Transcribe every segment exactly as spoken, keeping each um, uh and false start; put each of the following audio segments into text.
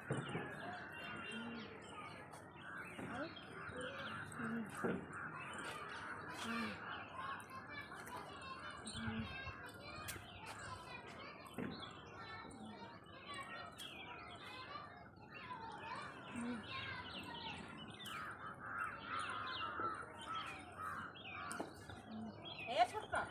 ए छोटका,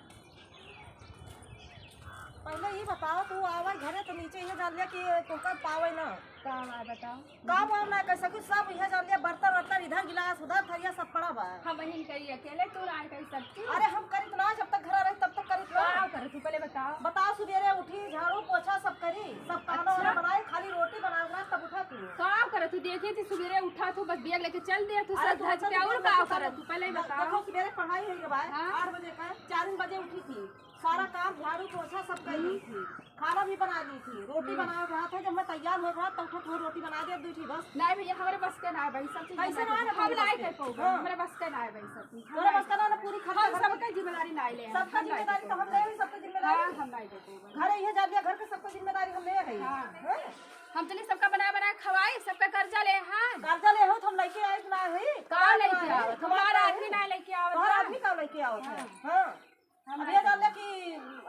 पहिले ई बताओ, तू आवे घरे तो नीचे इहे जान लिया कि तोहका पावे ना। का बात बताओ? का बात ना, कैसे कुछ सब इहे जान लिया, बर्तन वर्तन इधर, गिलास उधर, थरिया सब पड़ा बा। हम बहिन करी अकेले, तू ना करी सब चीज। अरे हम करित ना, जब तक घर रही तब तक करित ना। का करत तू पहिले बताओ। बताओ, सुबेरे उठी, झाड़ू पोछा सब करी, सब खाना अच्छा। वाना बनाई, खाली रोटी बनावे के बाद तब उठा तू। का करत तू? देखी थी सुबेरे उठा तू, बस बैग लेके चल दिया तू, अरे सज तू धज तो के, और निकल का जाता करत है। तू पहिले द-, बताओ। देखो सुबेरे पढ़ाई हुई के बाद हाँ। आठ बजे का, चार बजे उठी थी, सारा काम झाड़ू पोछा सब कर ली थी, खाना भी बना ली थी, रोटी हम्म। बनावे के रहा था, जब मैं तैयार हो रहा तब उठा तू रोटी बना दे दी थी बस। नहीं भैया, हमारे बस के ना है भाई, सब चीज कैसे ना है, हम नहीं कर पाऊंगा, हाँ। हमारे बस के ना है भाई, सब चीज। तोरा बस का ना, ना पूरी खर्चा हम घर सबका जिम्मेदारी ना ले, सबका हम ना जिम्मेदारी तो हम ले, सबका जिम्मेदारी। हाँ, हम ना दे पाऊंगा। घर इहे जान लिया, घर के सबका जिम्मेदारी हम ले रही। हाँ। हैं? हम चली सबका बना बना खवाई, सबका कर्जा ले, हाँ। कर्जा ले हो तो हम लेके आए ना है। का लेके आओ? तुम्हारा आदमी ना लेके आओ, तुम्हारा हाँ। आदमी का लेके आओ? हाँ। हाँ। हम अब ये जान ले कि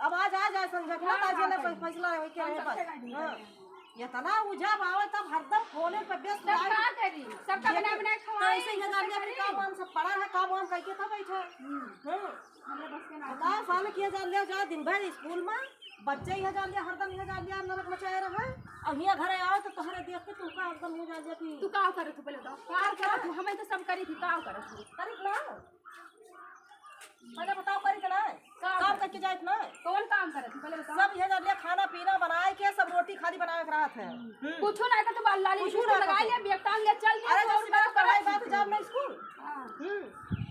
आवाज आ जाए संझा के, हाँ, ताजे हाँ, ले कोई फैसला है, क्या हम है सबसे बात? गाड़ी हाँ। निकालेंगे। इतना उझा भावे तब हरदम फोने पे व्यस्त तब रहे। का करी? सबका बना बना खवाई, तो ऐसे ही सबका जान ले कि करी। काम वाम सब पड़ा है, काम वाम करके था बैठा। हम्म। हाँ। हमरा बस के ना बता, है। साल किया जान ले, जा दिन भर स्कूल में, बच्चे इहे जान ले, हरदम इहे जान ले, नरक मचाए रहे। और हियाँ घरे आओ तो तोहरे देख के तू का एकदम हो जान ले कि तू का करत तू पहले बताओ? का करत तू? हमें तो सब करी थी, का करत तू? करी ना। पहले बताओ, करी के ना? का काम करत? करके जाइत ना? कौन काम करत तू? पहले बताओ। सब इहे जान ले, खाना पीना बनाए के, सब रोटी खाली बनावे के रहत है। हम्म। कुछो ना कर, तू बाल लाली कुछो लिपस्टिक ना लगा कर। लिया, बैग टांग लिया, चल दिया, अरे, तो जब और सुबह का पढ़ाई करत बात, तू? जब मैं स्कूल। हाँ। हम्म।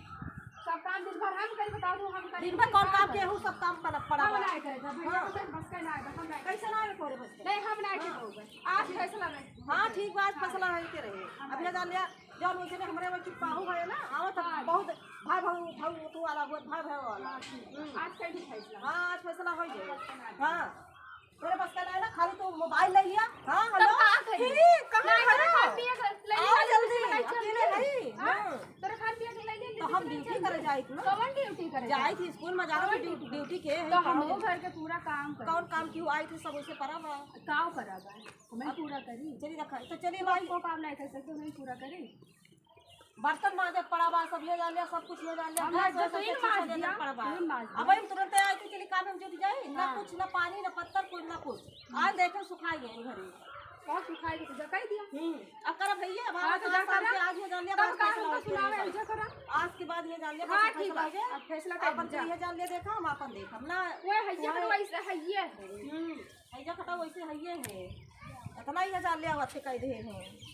सब काम दिन भर हम करी, बताओ तू, हम करी, दिन भर कौन काम के, हूँ सब काम पड़ा, पड़ा हम बा। ना करे, जब भैया हाँ। तो बस का ना है, हम ना करे। कैसे ना है तोरे बस के? नहीं, हम ना करे हाँ। होगा। आज फैसला नहीं। हाँ, ठीक बात, हाँ। फैसला है के रहे। हाँ, अब ये भाई। जान लिया, जौन वैसे ने हमरे वो चुप्पाहू है ना, आवत हाँ। बहुत भाई भाऊ, भाऊ तू वाला, बहुत भाई भाई वाला। हाँ, ठीक। हम्म। आज कहीं फैसला। हाँ, आज फैसला हो जाए। हाँ। तोरे बस का ना है ना, खाली तू मोबाइल ले लिया। हाँ, तब हेलो। का करी? ठीक, कहाँ नहीं, है? तोरे खान पिए के ले आओ लिया, जल्दी, जल्दी अकेले खाई। नहीं। हाँ? हाँ। तोरे खान पिए के ले लिया, तो हम जल्दी ड्यूटी जल्दी। करे जाइत ना। कौन ड्यूटी करे जाइत? जाइत ही स्कूल में जाना कौन तो ड्यू-, ड्यूटी? ड्यूटी के है, तो हम पागल। वो घर के पूरा काम करे। कौन काम क्यों आई थे, सब उसे पड़ा बा। का पड़ा बा? हमें अब पूरा करी। चली रखा, तो चली तू भाई। हमको काम नहीं कर सकते, हमें पूरा करी। बर्तन मांजे के पड़ा बा, सब ये जान लिया, सब कुछ ये जान लिया, हम गैस आज वैस तो सब तीन चीज मांज मांजे के दिया, पड़ा बा। तीन मांज अब दिया। हम तुरंत आए थे, चली काम हम जुट जाई, ना हाँ। कुछ, ना पानी, ना पत्थर, कुछ ना कुछ। आज देखे सुखाई गए घरे। का सुखाई गए तो जकाई दिया। हम्म, अब करब भैया, अब हाँ, आज तो जा साल करा। के आज ये जान लिया, तब बात का फैसला हमको हो गया। सुनावे, ऐसे करा। आज के बाद ये जान लिया, हाँ, बस ठीक फैसला बा। हो गया। अब फैसला कर अपन जा। ये जान लिया, देखा, हम अपन देखब ना। वो है, ये वो तो वैसे है, ये है। हम्म, है जो कटा वैसे है, ये है। इतना ही जान लिया, अब अच्छे कह दे हैं।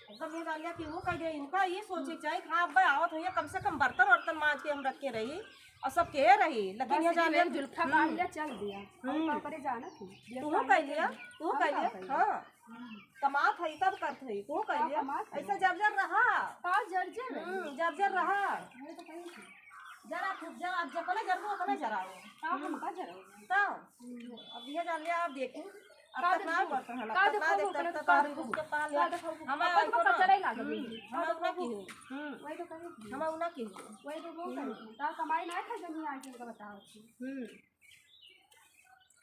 एकदम ये जान लिया कि वो कह दे, इनका ये सोचे के चाही कि हाँ, अब आवत होइए, कम से कम बर्तन वर्तन मांज के हम रख के रही और सब के रही, लेकिन बस ये जान ये लिया जुल्फा हम्म। काट लिया, चल दिया। हम हम्म। का करे जाना थी? ये तू सामने कह लिया, से तू हम कह का लिया, कह लिया? हाँ। हम्म। कमात है तब करत है, तू कह का लिया? कमात है? ऐसा जर जर रहा। का जर जर रही? हम्म, जर जर रहा। मैं तो कहीं थी। जरा खूब जरा, अब जितने जरबो उतने जराओ। का हम हम्म। का जराओ? तो अब ये जान लिया, आप देखो, अब का तक ना देखो? बर्तन है, का अब तक ना देखो? देखते, अब तक का ना देखो? घुस के पा लिया। का देखो? हम अपन आए तो को ना। कचरा ही लागे हम्म, बेटी। हम का उतना देखो? की हो। हम्म। वही तो कहे। हम उतना की हो। वही तो वो हम्म। कहे। का कमाई ना खा जनी आज इनका बताओ। हम्म।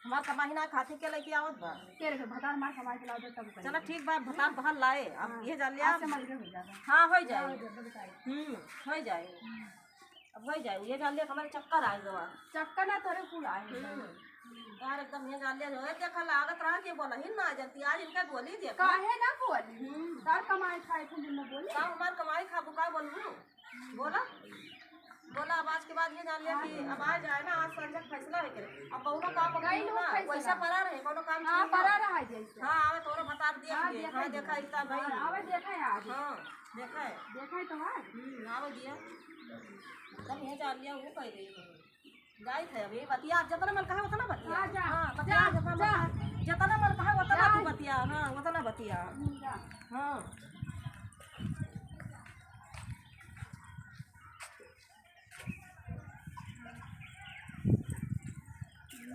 हमार कमाई ना खाती के लेके आवत बा? के लेके भतार मार कमाई के लाओ तब कही। चला ठीक बा, भतार हम्म। बाहर लाए, अब हाँ। ये जान लिया। आज से मर गए हो जाएगा। हाँ, हो जाए। हाँ, हो जाए, बताइए। हम्म, हो जाए। हम्म। अब वही जाए, ये जान लिया कि हमारे चक्कर आए गवा। चक्कर ना तोरे कुल आए। हम्म। यार एकदम ये जान लिया जो है, देखा लागत रहा कि बोला ही ना जल्दी, आज इनका बोली देखा। काहे ना बोली? हम्म। तार कमाई खाए थे जिनने बोली। का हमार कमाई खाबू का बोलबू? बोला? बोला, अब आज के बाद ये जान लिया कि अब आज आए ना, आज संझा के फैसला है करे। अब कौनो काम गई पकड़ू लो ना, फैसला। वैसा पड़ा रहे, कौनो काम हाँ, छूट ना। पड़ा रहा जैसे। हाँ, आवे तोरो बता दिया हाँ, कि देखा हाँ, ही देखा, दिया। इतना भाई। हाँ, आवे देखा है आज। हाँ। देखा है? देखा है तो है? हम्म, आवे दिया। तब ये जान लिया, वो कह रही है। जाइत है अभी, बतिया, जितना मन कहे, उतना बतिया। हाँ, जा। हाँ, बतिया, जा, जितना मन जा। कहे, जितना मन कहे, उतना जा। तू बतिया। हाँ, उतना बतिया। हम्म, जा। हाँ।